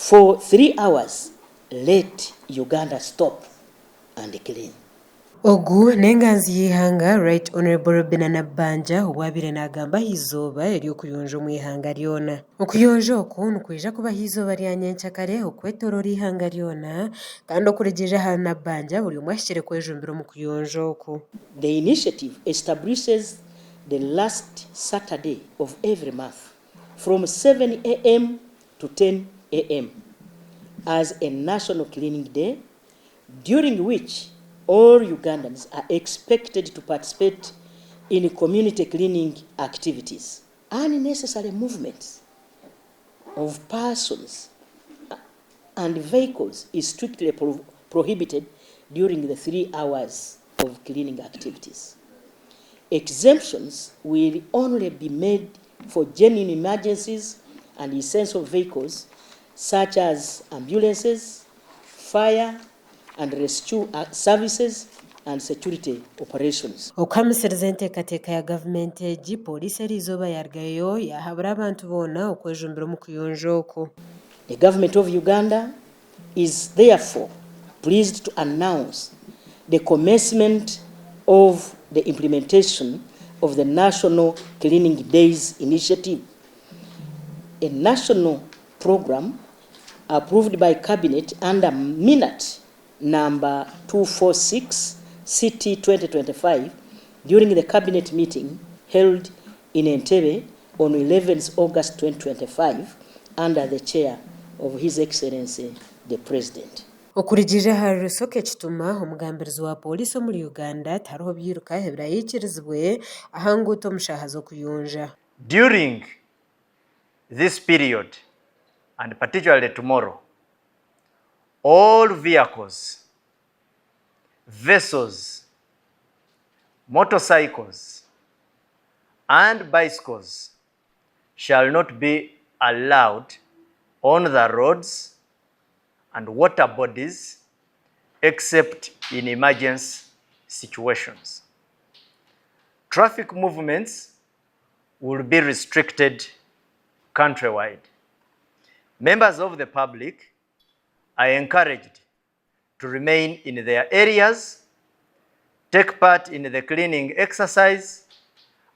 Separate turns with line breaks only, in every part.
For 3 hours, let Uganda stop and clean.
Ogu n'enganzi y'eihanga Right Honourable Robinah Nabbanja obu abaire nagamba aha izooba ery'okuyonja omu ihanga ryona. Okuyonja oku nikwija kubaho eizooba rya nyenkyakare okwetoroora eihanga ryona kandi okurugiirira ahari Nabbanja buri omwe ahikire kwejumbira omu kuyonja oku.
The initiative establishes the last Saturday of every month from 7 a.m. to 10 a.m. as a national cleaning day, during which all Ugandans are expected to participate in community cleaning activities. Unnecessary movements of persons and vehicles is strictly prohibited during the 3 hours of cleaning activities. Exemptions will only be made for genuine emergencies and essential vehicles such as ambulances, fire and rescue services and security operations.
Okuhamisiriza enteekateeka ya gavumenti egi, pooriisi eriizooba yarugayo yahabura abantu boona okwejumbira omu kuyonja oku.
The government of Uganda is therefore pleased to announce the commencement of the implementation of the National Cleaning Days Initiative, a national program approved by Cabinet under Minute number 246 CT 2025 during the Cabinet meeting held in Entebbe on 11th August 2025 under the chair of His Excellency the President.
Okurugiirira ahari Rusoke Kituma, omugambirizi wa pooriisi omuri Uganda, tihariho byiruka ebirayikirizibwe aha nguuto omu shaaha z'okuyonja.
During this period and particularly tomorrow, all vehicles, vessels, motorcycles and bicycles shall not be allowed on the roads and water bodies except in emergency situations. Traffic movements will be restricted countrywide. Members of the public are encouraged to remain in their areas, take part in the cleaning exercise,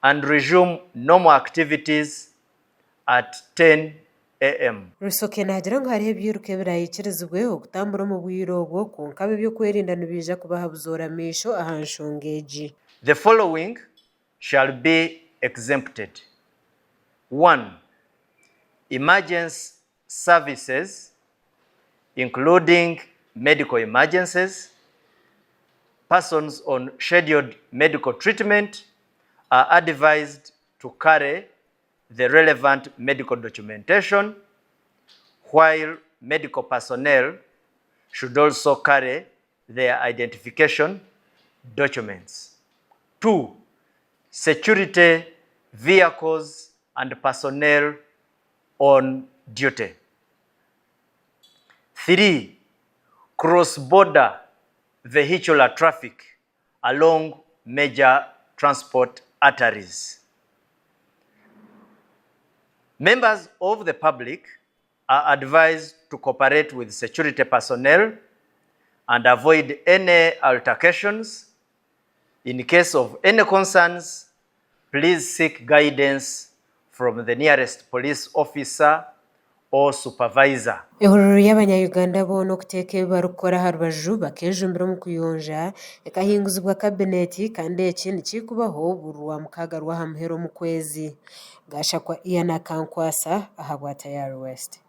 and resume normal activities at 10 a.m.
Rusoke naagira ngu hariho ebyiruka ebirayikirizibwe okutambura omu bwire obwo kwonka ab'ebyokwerinda nibaija kubaha buzoora maisho aha nshonga egi.
The following shall be exempted. 1. Emergency services, including medical emergencies. Persons on scheduled medical treatment are advised to carry the relevant medical documentation, while medical personnel should also carry their identification documents. 2. Security vehicles and personnel on duty. 3. Cross-border vehicular traffic along major transport arteries. Members of the public are advised to cooperate with security personnel and avoid any altercations. In case of any concerns, please seek guidance from the nearest police officer or supervisor.
Ehururu y'abanya-Uganda boona okuteeka ebi barikukora aha rubaju bakejumbira omu kuyonja ekahinguzibwa kabineeti kandi eki nikikubaho buri Rwamukaaga rw'aha muheru omu kwezi. Gashakwa Ian Akankwasa ahabwa Tayari West.